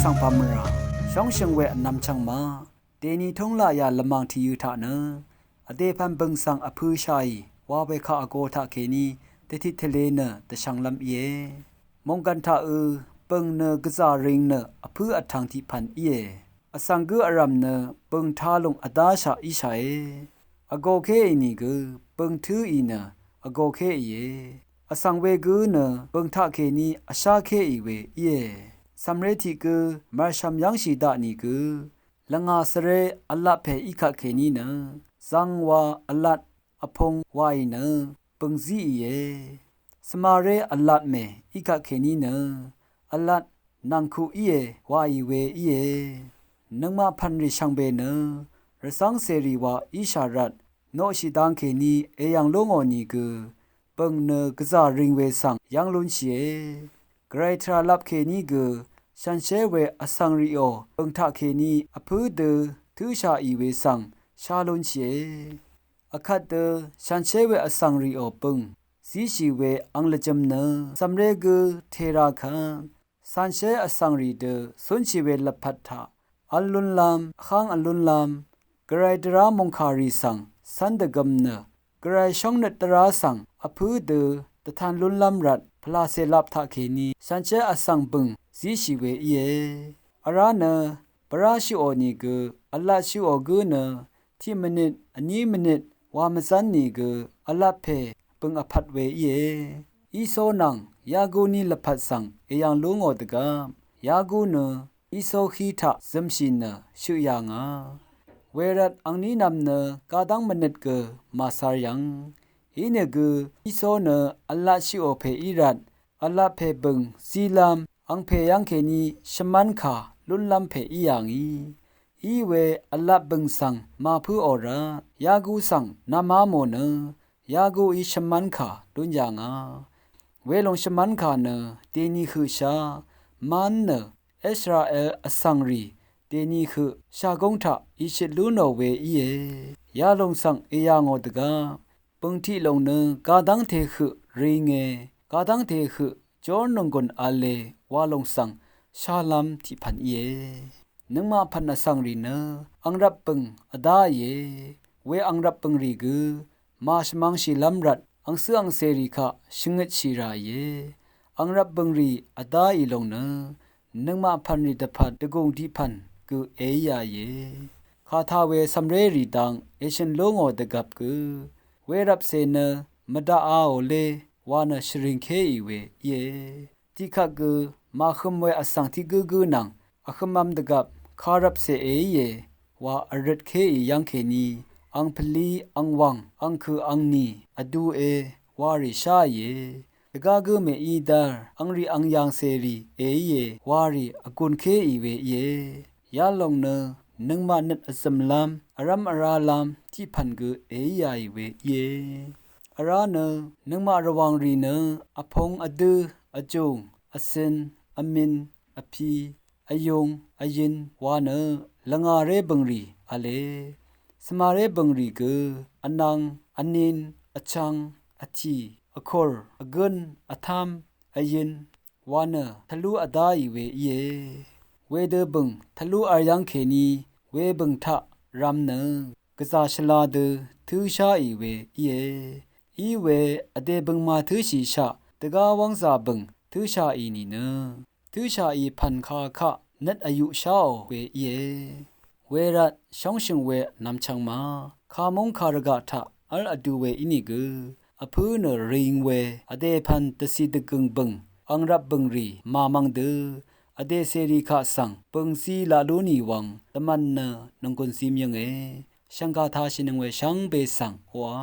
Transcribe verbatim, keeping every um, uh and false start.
Svng pàmvrà shóngshø̀ng we vnvm chvngmaq dèni túng laqyà lvmàng tìyø̄ taq nø vdè pv̀n bø̀ng svng vpø̄shàì wa we kaq vgō taqkèní dvtit tvlē nø dvshv̄nglv́m íe. Mònggv̀n taq ø bø̀ng nø gvzà ring nø vpǿ vtv̄ng tiq pv̀n íe. Vsvng gǿ vrv̀m nø bø̀ng tā lùng vdáshaq íshàe. Vgōkéì nìgø bø̀ng tǿì nø vgōkéìe. Vsvng wegǿ nø bø̀ng taqkèní vshákéì we íe. Cv̀mré tiq gǿ mv̀rshv̀m yv́ngshì daq nìgø lvngà svré vlat pè í kaqkèní nø zv̄ngwa vlat vpūng waì nø bø̀ng zíìe. Svmaré vlat mè í kaqkèní nø vlat nv̀ngkuq íe waì we íe. Nøngmaq pv̀nrì shvngbe nø rvcv́ng cèrì wa íshà rvt noqshì dang kèní èyv̀ng lú ngò nìgø bø̀ng nø gvzà ring we svng yv́ng lúnshìe. Gvray tvrà lap kèní gø shànshér we vsvng rìò bø̀ng taqkèní vpǿ dø tǿshàì we svng shá lúnshìe. Vkvt dø shànshér we vsvng rìò bø̀ng zíshì we ang lvjø̄m nø cv̀mré gǿ tē rā kvt shànshér vsvng rì dø cúnshì we lvpat taq v̄l lúnlv́m vháng v̄l lúnlv́m Gvray dvrá mòngkàrì svng cv́n dvgø̄m nø Gvray shóngnøt dvrá svng vpǿ dø dvtan lúnlv́m rvt pvlacè lap taqkèní shànshér vsvng bø̀ng zíshì we íe. Vrá nø bvrá shøqò nìgø vlat shøqò gǿ nø tiq mvnit vní mvnit wa mvzv́n nìgø vlat pè bø̀ng vpvt we íe. Ísó nvng Yagu ní lvpat svng èyv̀ng lú ngò dvgvp Yagu nø Ísó hí taq zømshì nø shøq yà ngà. Wervt angní nvm nø gadv́ng mvnøt gø màcar yv̀ng. Inìgø Ísó nø vlat shøqò pè í rvt vlat pè bø̀ng zílv́m angpè yv́ng kèní shvmv́nkà lúnlv́m pè í yà ngì. Iwe vlat bø̀ng svng màpǿò rvt Yagu svng nvmá mò nø Yaguí shvmv́nkà lún yà ngà. Welòng shvmv́nkà nø dèni høqshá mv́n nø Israel vsvng rì dèni høq shagúng taq ìshøt lú nò we íe. Yalòng svng èyà ngò dvgvp bø̀ng tiq lòng nø gadv́ngte høq ringe, gadv́ngte høq jór nònggùn v̄le wa lòng svng shálv́m tiq pv̀n íe. Nøngmaq pv̀n vsvng rì nø ang rvp bø̀ng vdáìe. We ang rvp bø̀ng rì gø màshvmv̄ngshìlv́m rvt angcǿ angcèrì kaq shvngøtshì ràìe. Ang rvp bø̀ng rì vdáì lòng nø nøngmaq pv̀n rì dvpvt dvgùng tiq pv̀n gø èíāìe. Kàtā we cv̀mré rì dang èshø̀n lú ngò dvgvp gø wervpcè nø mvdaqāò lé wa nø shvrìngkéì we íe. Tiqkvt gø màhøm we vsvng tiq gǿgǿ nvng vhømv̄m dvgvp kàrvpcè èíe wa vrøtkéì yv́ng kèní ang pvlí ang wv̀ng ang kø̀ ang nì vdue warì sháìe. Dvgá gǿ mèí dv́r angrì ang yàngcèrì èíe warì vgùnkéì we íe. Yalòng nø nøngmaq nøt vzø̀mlv́m vrv́m vrálv́m tiq pv̀n gø èíāì we íe. Vrá nø nøngmaq rvwàng rì nø vpūng vdǿ vjùng vcø̄n vmin vpi vyūng vyø̄n wa nø lvngàré bø̀ng rì v̄le. Svmaré bø̀ng rì gø vnv̄ng vnin vchv̄ng vtì vkùr vgǿn vtám vyø̄n wa nø tvlú vdáì we íe. Wedø bø̀ng tvlú v̄l yv́ng kèní we bø̀ng taq rv̄m nø gvzà shvla dø tǿsháì we íe. Iwe vdè bø̀ng màtǿshìshaq dvgá wv́ngzà bø̀ng tǿshàì nìnø tǿshàì pv̀n ka kaq nøt vyuqsháò we íe. Wervt shóngshø̀ng we vnvm chv̄ng ma kàmúng kàrvgaq taq v́l vdu we ínìgø vpǿ nø ring we vdè pv̀n dvcì dvgø̀ng bø̀ng ang rvp bø̀ng rì màmvng dø vdè cèrì kaq svng bø̀ng zi laq lú nì wvng dvmv̄n nø nònggùn zi myønge. Shv̀ngkà tāshìnøng we shvngbe svng oqà